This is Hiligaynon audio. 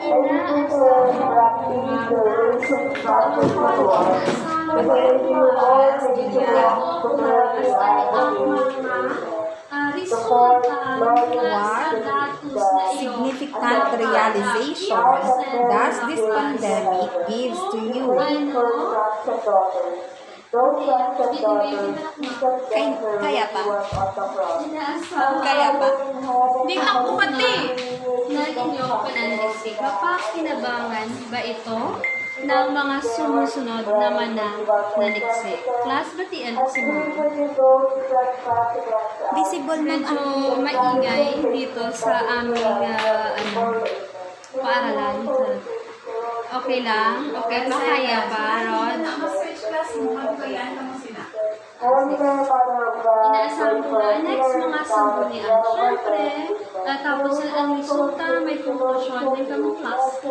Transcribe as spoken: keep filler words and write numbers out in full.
Inaasahan ang mga resulta mula sa datos na iyon. Significant realization does this pandemic gives to you? Kay, kaya pa? Kaya pa? Di lang kumati. Ng inyong pananaliksik. Mapakinabangan ba ito ng mga sumusunod na mananaliksik? Class, batian ko si Ma'am. Visible man. Medyo maingay dito sa aming, ah, ano, paaralan. Okay lang? Okay, makaya pa, Rod? Inaasahan ko na next mga sanggunian. Siyempre, ah, tapos ang resulta, may konklusyon, may kamuklas.